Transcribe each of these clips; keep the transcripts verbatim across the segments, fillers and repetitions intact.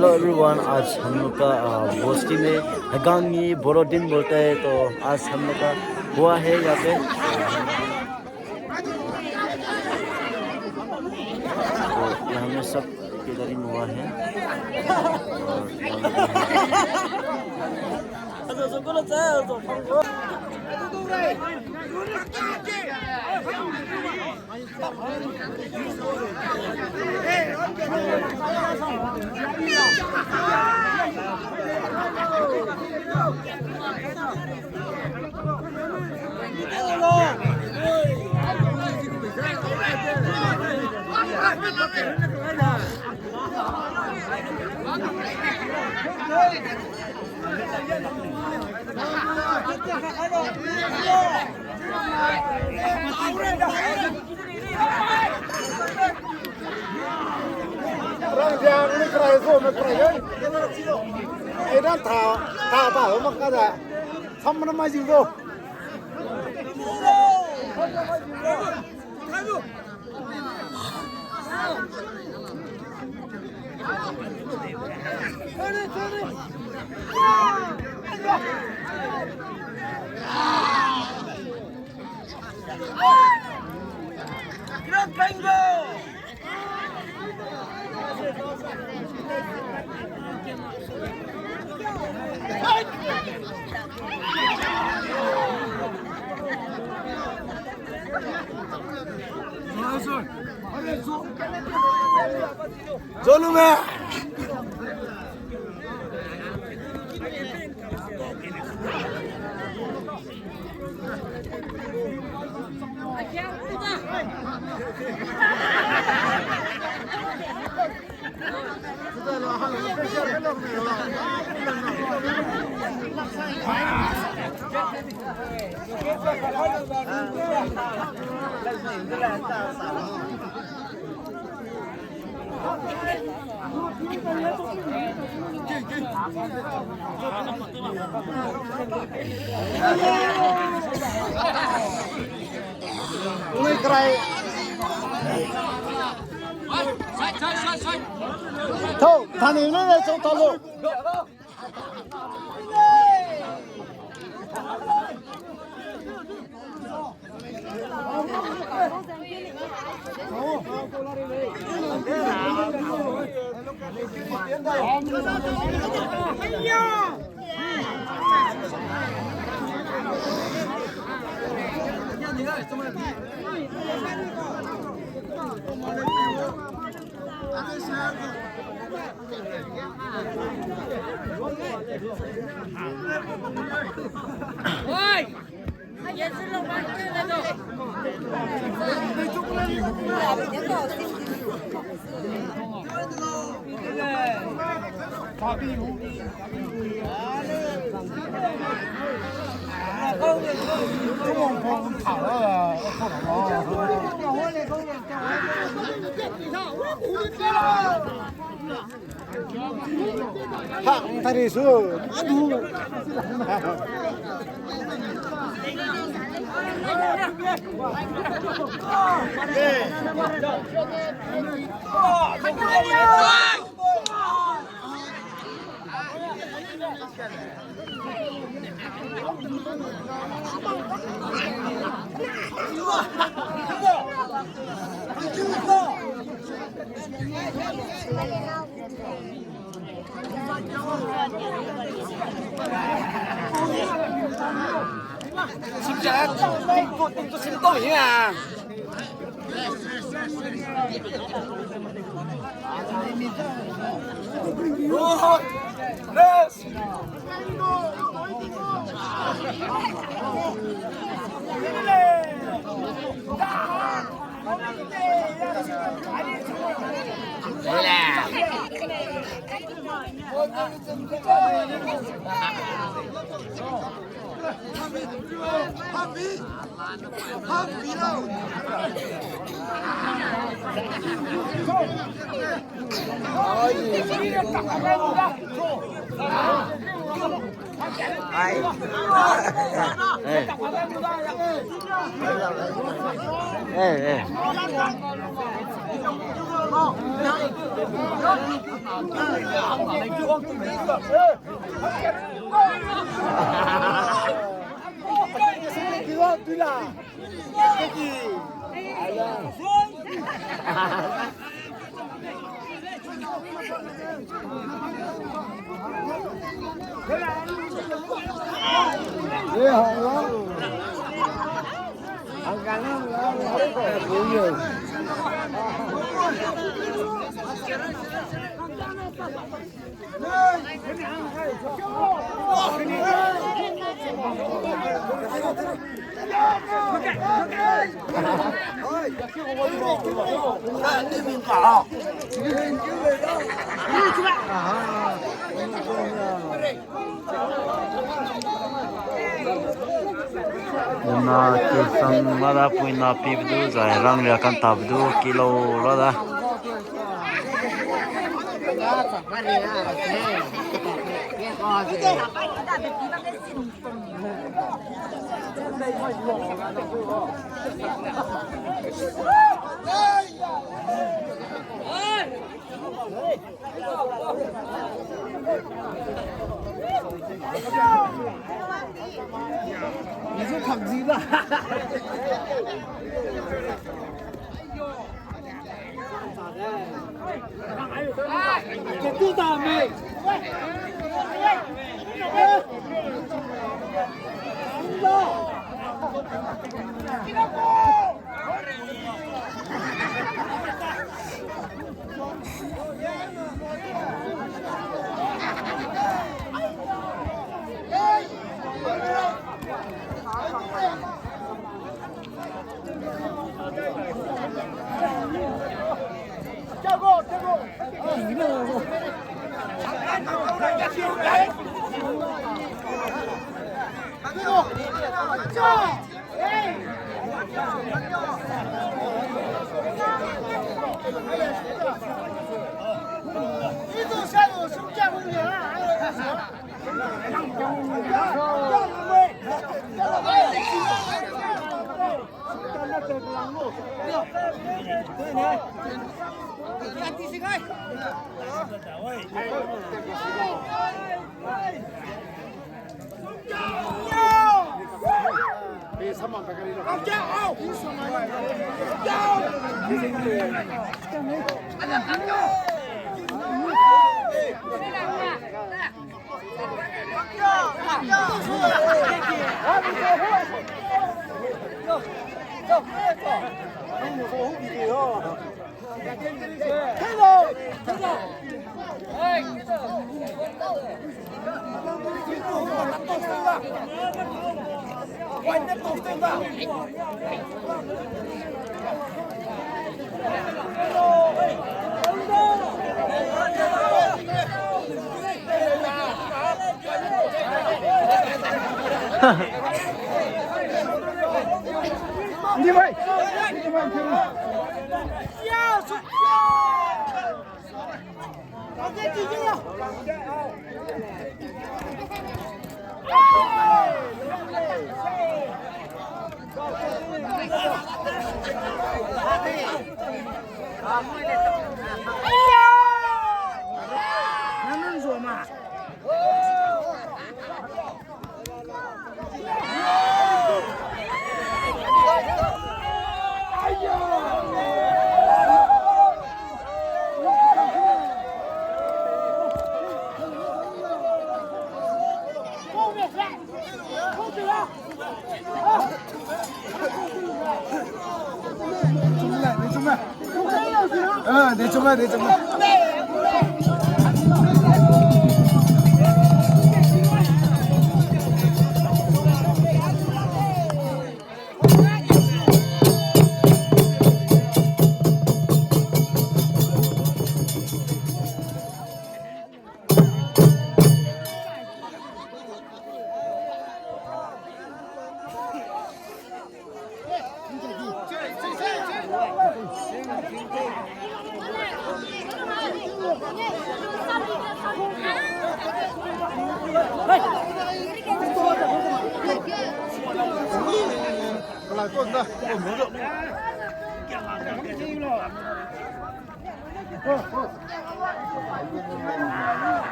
Hello everyone, आज हम लोग का, अ, बस्ती में हगांगी बोरो दिन बोलते हैं, तो आज हम लोग का हुआ है यहाँ पे। तो यहाँ में सब gathering हुआ है। और यहाँ पे Rangdiang ne kerai zo me kerai ei. Ei dan ta, ta ba ho mak ka da. Sam na mai jing zo. Zolume. Ui, kerai. Thau, thani ne ne chau ta lo. Ha, tari su. Aduh. Na kesang mada puina pibe du, zai ranglia kan tabe du, kilo la da.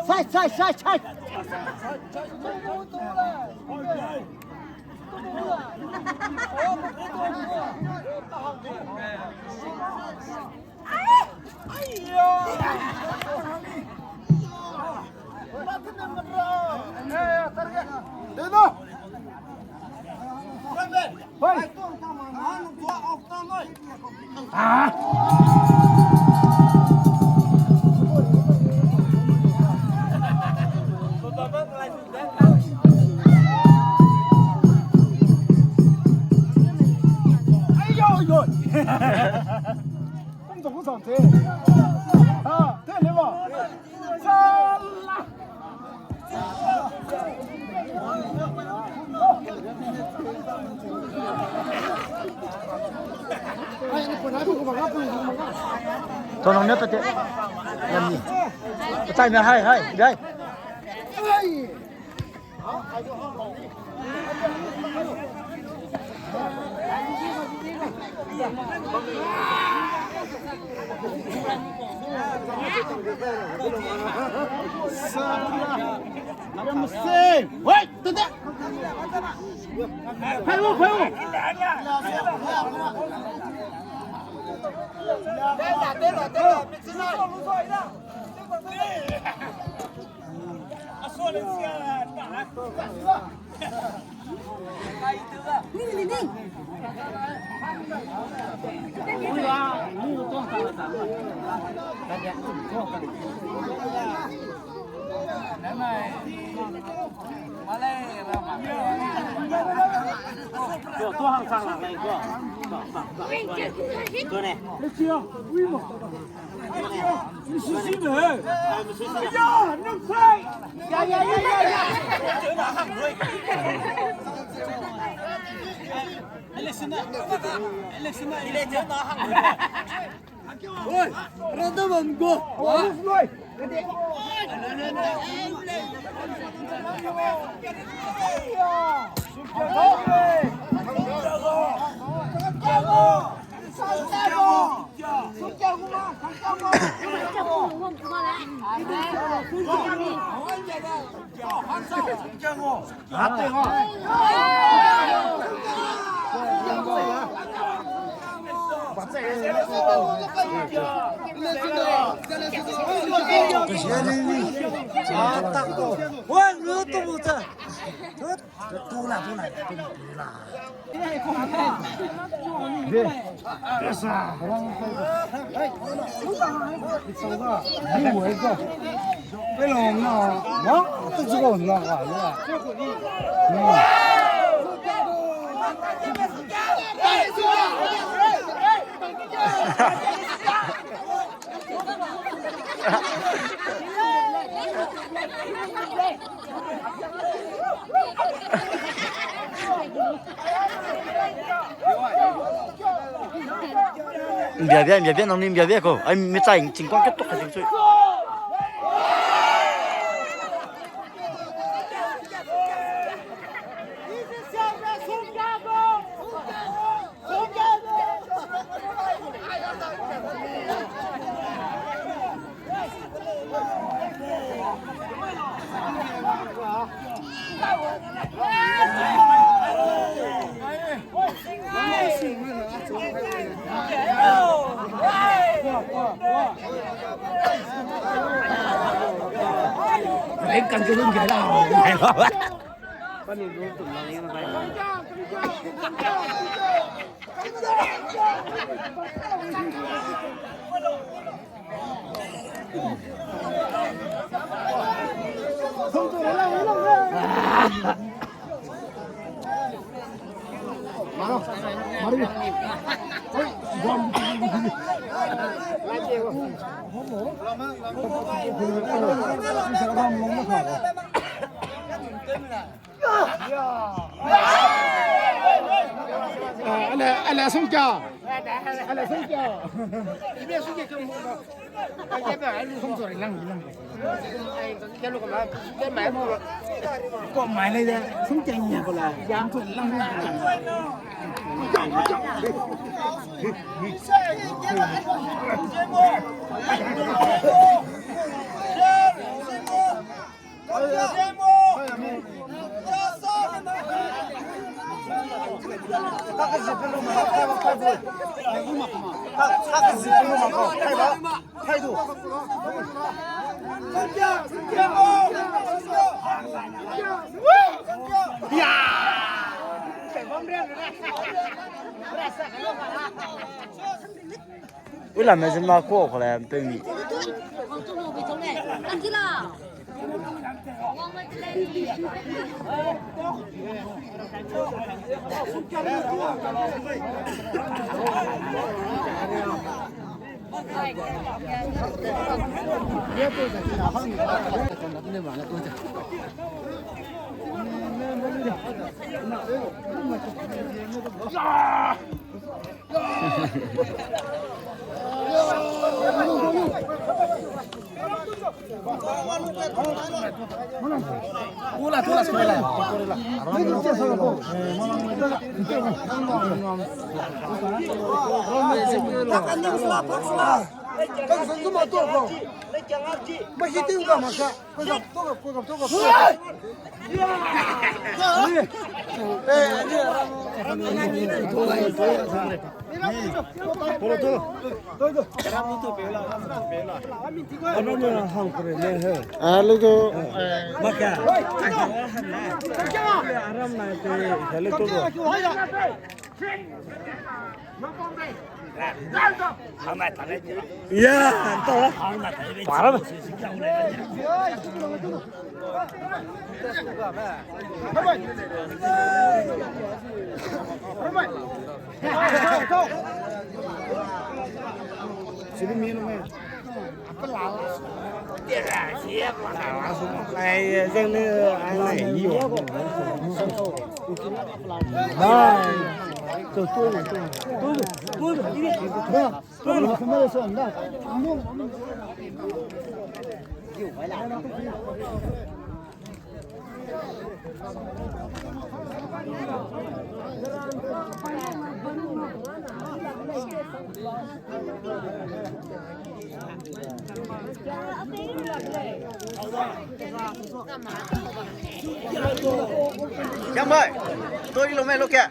Sai, sai, sai, sai. Tonong ne pete. Yam ni. Petai me hai, hai, hai. Mbia bia, mbia bia, nang ni mbia bia ko. Ai, mi chai chingkuang ke tok ka ching sui. Ale, ale, sungkia. Ale, sungkia. Ibe sungkia kau mo. Ai, ibe, ale, sungkia lang, lang. Ko mai le de, sungkia nya ko la. Yang tu lang. Ui, la me zin ma ko ko le pe mi. Ya, to. Para. Jambai, tori lo me lo ke.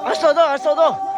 Aso do, aso do.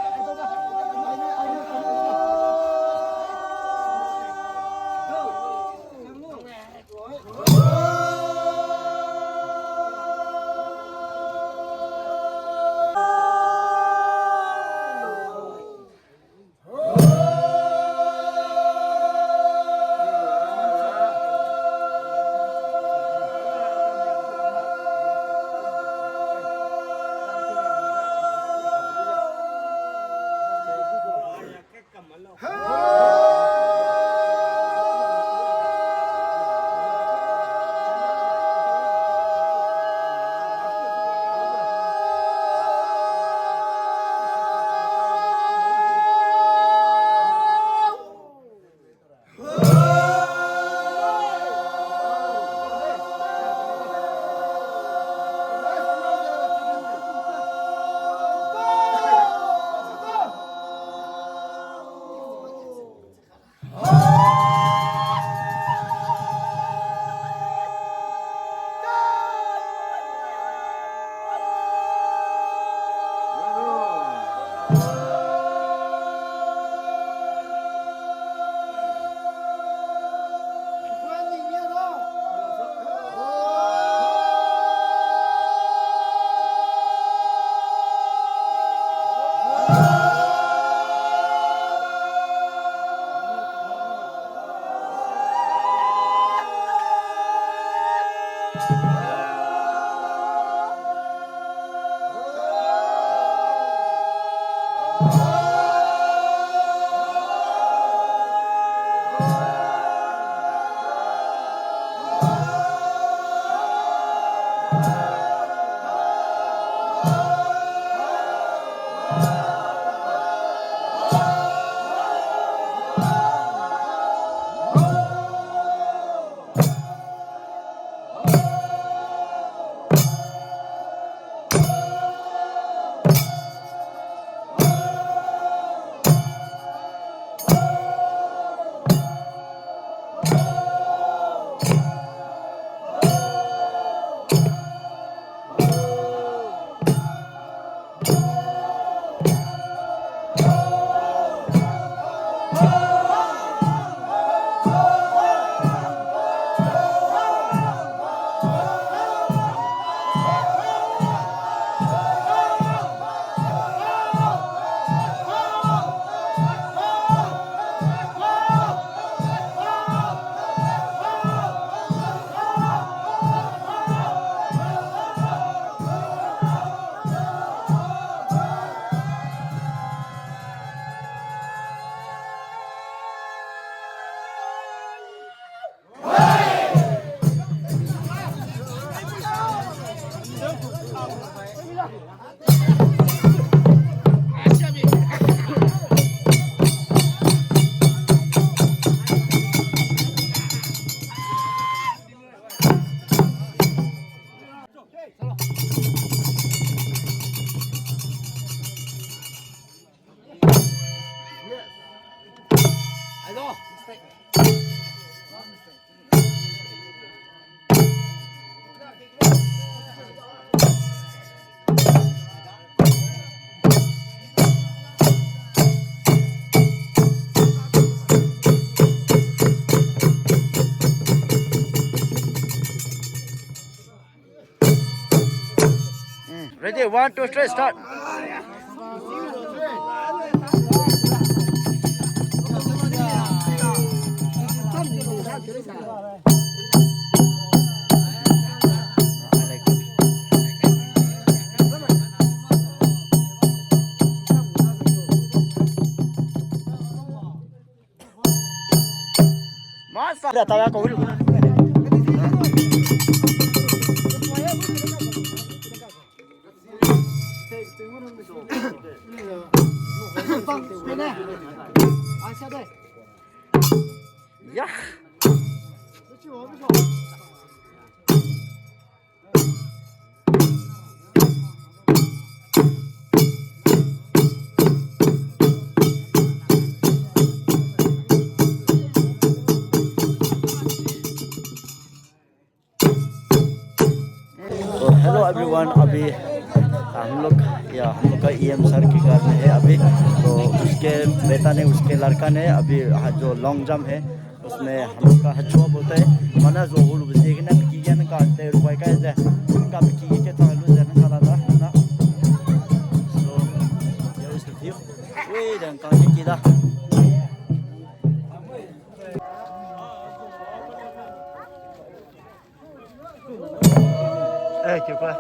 Hmm, ready, one, two, three, start। Masa da tara ko hulu. Ya. तो hello everyone, अभी हम लोग, या, हम लोग का EM sir के घर में है अभी। तो उसके बेटा ने, उसके लड़का ने अभी, हाँ, जो लॉन्ग जंप है, उसमें हम लोग का हचुआ बोलता है, माना जो हुल बजे के ना, कि ये ना का ते रुपए का है, उनका भी की के तो लो जन का ला ना। So, ये उसके फिर, वे जन का के किदा। Eh, ke kwa.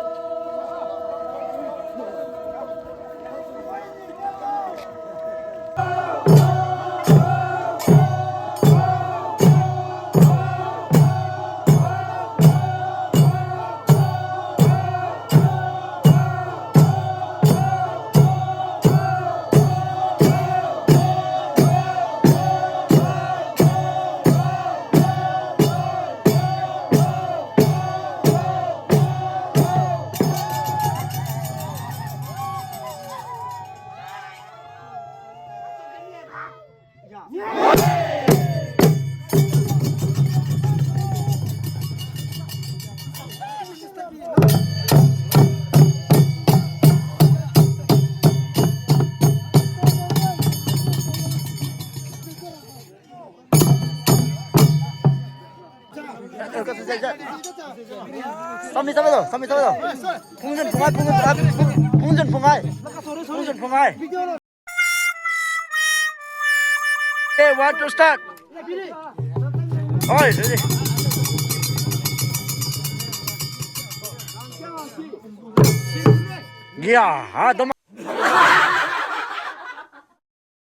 Sami, sami, sami, sami. Pungzun pungai, pungzun pungai, pungzun pungai. Pungzun pungai. Okay, one, two, start. Oi, ready. Gia, a, dom